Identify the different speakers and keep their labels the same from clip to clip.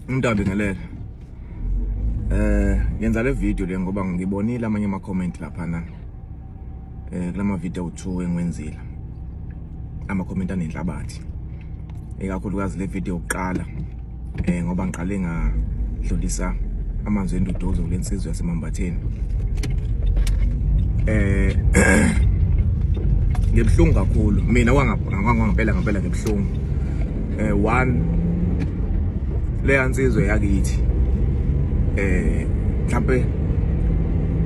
Speaker 1: Umuntu abingelele. Ngenza le video le ngoba ngibonile amanye ama comment laphana. Kulama video u2 engiwenzile. Ama comment anenhlabathi. Ikakhulukazi le video yokuqala ngoba ngiqale ngadlulisa amazwi enduduzo kulensizwe yaseMambatheni. Ngibuhlungu kakhulu mina wangapha ngempela ngibuhlungu. One leya nsizwe yakithi mhlambe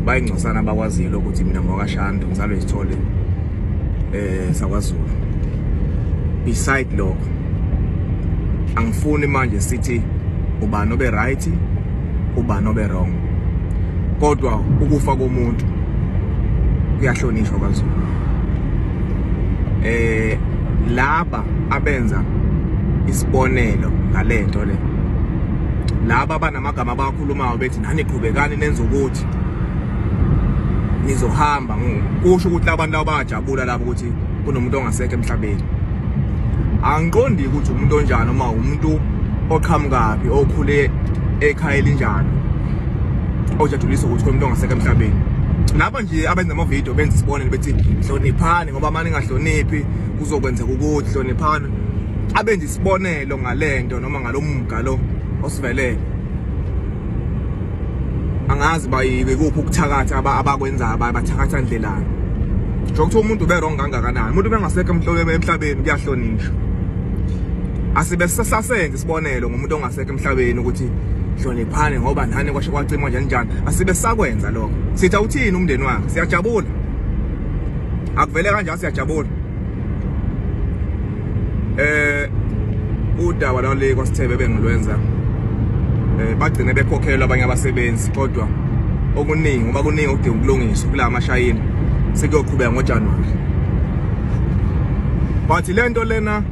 Speaker 1: bayingcosana abakwazile ukuthi mina ngokaShandu ngizalwe isithole sakwaZulu. Beside lokho angifuni manje sithi ubani obe right ubani obe wrong, kodwa ukufa komuntu kuyahlonishwa kwaZulu. Laba abenza isibonelo ngalento le, laba abanamagama abakhulumayo bethi nani qhubekani nenze ukuthi nizohamba, kusho ukuthi labantu abajabula lapho ukuthi kunomuntu ongasekho emhlabeni. Angiqondi ukuthi umuntu onjani noma umuntu oqhamukaphi okhule ekhaya elinjani ojabulisa ukuthi kunomuntu ongasekho emhlabeni. Laba nje abenza ama video benza isibonelo bethi hloniphani ngoba manje ningahloniphi kuzokwenzeka ukuthi hloniphani, abenza isibonelo ngalento noma ngalomga lo osivelele. Angazi bayikuphi ukuthakatha abakwenzayo, bathakatha ndlelani. Njengokuthi umuntu ube wrong kangakanani, umuntu bengasekho emhlabeni kuyahlonishwa. Asibe sasenza isibonelo ngomuntu ongasekho emhlabeni ukuthi hloniphani ngoba nani kwasho kwacima njani njani, asibe sakwenza lokho. Sithi awuthini umndeni wakhe, siyajabula, akuvele kanjalo, siyajabula. Udaba lwale kwaSithebe bengilwenza, bagcine bekhokhelwa abanye abasebenzi, kodwa okuningi ngoba kuningi okudinga ukulungiswa kula mashayini sekuyoqhubeka ngoJanuary. But lento lena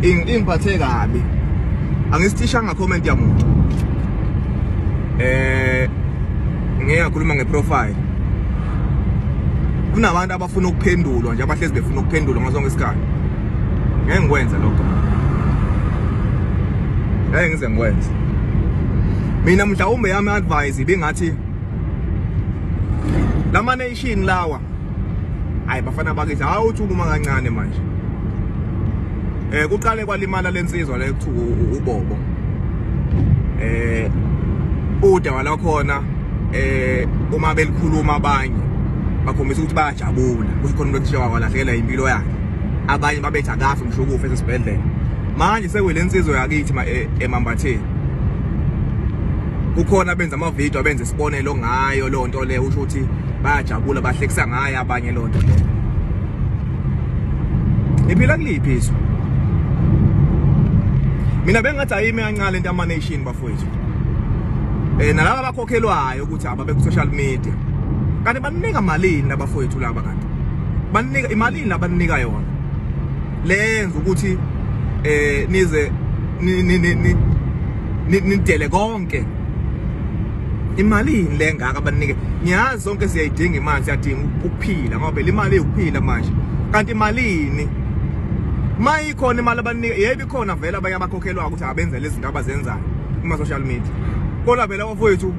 Speaker 1: ingiphathe kabi, angisithishanga comment yamuntu. Ngeke ngakhuluma ngeprofile. Kunabantu abafuna ukuphendulwa nje, abahlezi befuna ukuphendulwa ngaso sonke isikhathi. Ngeke ngikwenze lokho, ngeke ngize ngikwenze. Mina mhlawumbe yami advice ibingathi lama nation lawa, hayi bafana bakithi, hayi uthi uma kancane manje. Kuqale kwalimala lensizwa le kuthiwa uBobo. Udaba lakhona uma belikhuluma abanye bakhombisa ukuthi bayajabula ukuthi khona umuntu othisha walahlekelwa impilo yakhe, abanye babethi akafi ngisho ukufa esibhedlela. Manje sekuyilensizwe yakithi eMambatheni, kukhona benza ama video abenza isibonelo ngayo lonto le, usho ukuthi bayajabula bahlekisa ngayo abanye lonto le. Iphila kuliphi izwe? Mina bengathi ayime kancane lento ama nation bafowethu. Nalaba abakhokhelwayo ukuthi ababe ku social media, kanti banika malini labafowethu laba? Kanti banika imalini labanika yona lenza ukuthi nize nidele konke? Imalini le ngaka abanike? Ngiyazi sonke siyayidinga imali, siyadinga ukuphila ngoba phela imali iwukuphila manje. Kanti imalini mayikhona imali abanike? Yebo ikhona vele abanye abakhokhelwayo ukuthi abenze lezi zinto abazenzayo kuma social media, kodwa phela abafowethu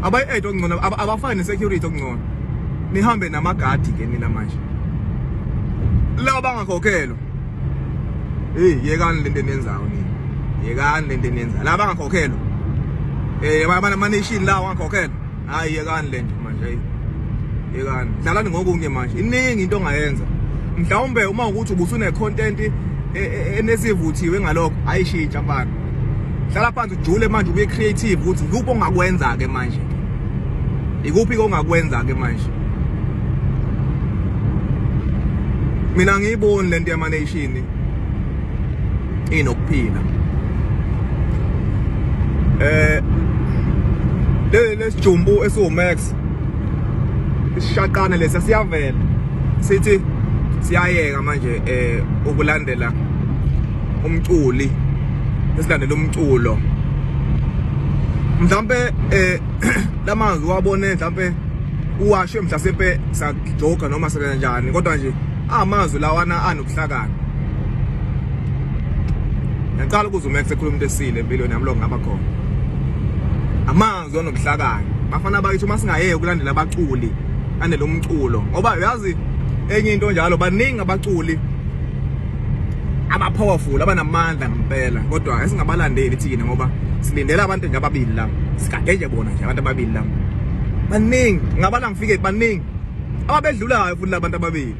Speaker 1: abayi-add okungcono, abafani ne-security okungcono. Nihambe namagadi ke nina manje laba bangakhokhelwa. Hey, yekani lento eniyenzayo nina, yekani lento eniyenzayo. Laba bangakhokhelwa, abana nation lawo angakhokhelwa, hayi yekani lento manje, yekani, dlalani ngokunye manje. Iningi into ongayenza, mhlawumbe uma ukuthi ubusune content enesivuthiwe ngalokho, ayishintsha mfana, hlala phansi ujule manje, ube creative ukuthi ikuphi ongakwenza ke manje, ikuphi ongakwenza ke manje. Mina ngiyiboni lento yama nation inokuphila. Le lesijumbu esiwu Max isishaqane lesi siyavela, sithi siyayeka manje ukulandela umculi, esilandela umculo. Mhlambe lamazwi wabone mhlambe uwashe mhlasempe sajoka noma sekanjani, kodwa nje amazwi lawana anobuhlakani. Ngiyaqala ukuzwa uMax ekhuluma into esile empilweni yami lo ngaba khona. Amazwi anobuhlakani. Bafana bakithi uma singayeki ukulandela abaculi, landela umculo ngoba uyazi enye into njalo baningi abaculi aba-powerful abanamandla ngempela kodwa esingabalandeli thina ngoba silindela abantu nje ababili la sigade nje bona nje abantu ababili la baningi ngabala ngifike baningi ababedlulayo futhi labantu ababili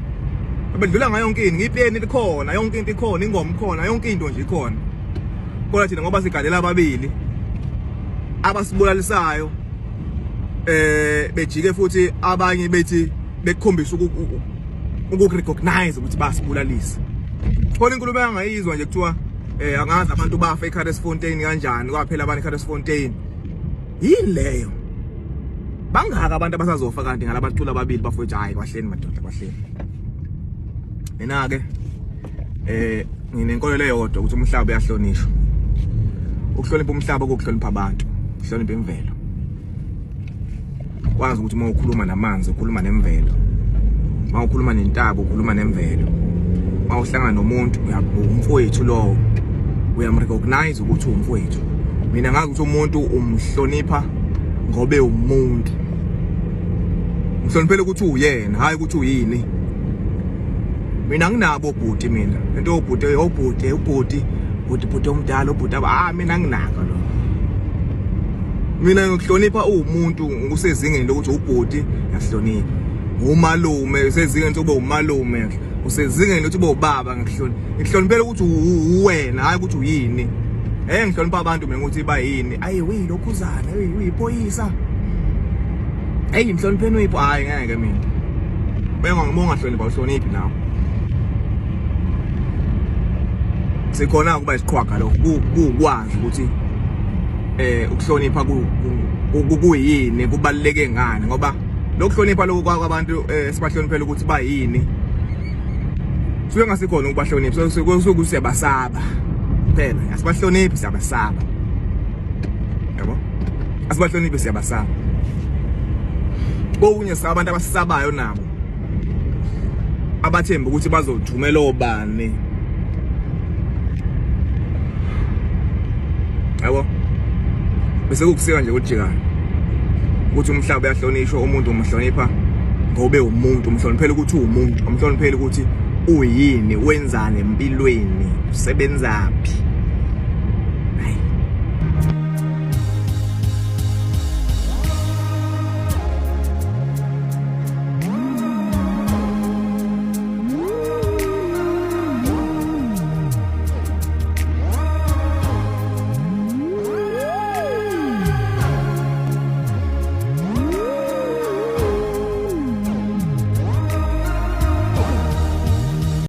Speaker 1: abedlula ngayo yonke into ngipeni likhona yonke into ikhona ingoma ikhona yonke into nje ikhona kodwa thina ngoba sigadela ababili abasibulalisayo bejike futhi abanye bethi bekukhombisa ukurecognize ukuthi basibulalisa. Khona inkulumo engangayizwa nje kuthiwa angazi abantu bafa eCarlsfontein kanjani, kwaphela abantu eCarlsfontein. Yini leyo? Bangaka abantu abasazofa kanti ngalabaculi ababili bafowethu. Hayi kwahleni madoda, kwahleni. Mina ke nginenkolelo eyodwa ukuthi umhlaba uyahlonishwa. Ukuhlonipha umhlaba kukuhlonipha abantu, ukuhlonipha imvelo. Kwazi ukuthi uma ukhuluma namanzi ukhuluma nemvelo, uma ukhuluma nentaba ukhuluma nemvelo, uma uhlangana nomuntu umfowethu lowo uyamrecognize ukuthi umfowethu. Mina ngazi ukuthi umuntu umhlonipha ngobe umuntu, umhloniphele ukuthi uyena, hayi ukuthi uyini. Mina nginabo obhuti, mina into obhuti obhuti ubhuti bhuti bhuti omdala ubhuti aba, mina nginako lo. Mina ngikuhlonipha uwumuntu usezingeni lokuthi ubhuti ngiyahlonipha, umalume usezingeni lokuthi ube umalume, usezingeni lokuthi ube ubaba ngiyahlonipha. Ngikuhloniphela ukuthi uwena, hayi ukuthi uyini. Ngihlonipha abantu mina ukuthi bayini. Ayi uyilokhuzana, uyiphoyisa. Hey ngihlonipheni uyipho, hayi ngeke mina. Benga ngibonga hlonipha uhloniphi nawe. Sikhona ukuba isiqhwaga lokho kukwazi ukuthi ukuhlonipha kuyini, kubaluleke ngani, ngoba lokuhlonipha lokhu kwabantu sibahloniphela ukuthi bayini suke ngasikhona ukubahlonipha, suke siyabasaba phela. Asibahloniphi, siyabasaba, yabo, asibahloniphi, siyabasaba. Kokunye sabantu abasabayo nabo abathemba ukuthi bazothumela obani, yabo, bese kukusika nje kujikana ukuthi umhlaba uyahlonishwa, umuntu umhlonipha ngobe umuntu, umhloniphela ukuthi uwumuntu, umhloniphela ukuthi uyini, wenzani empilweni, usebenzaphi.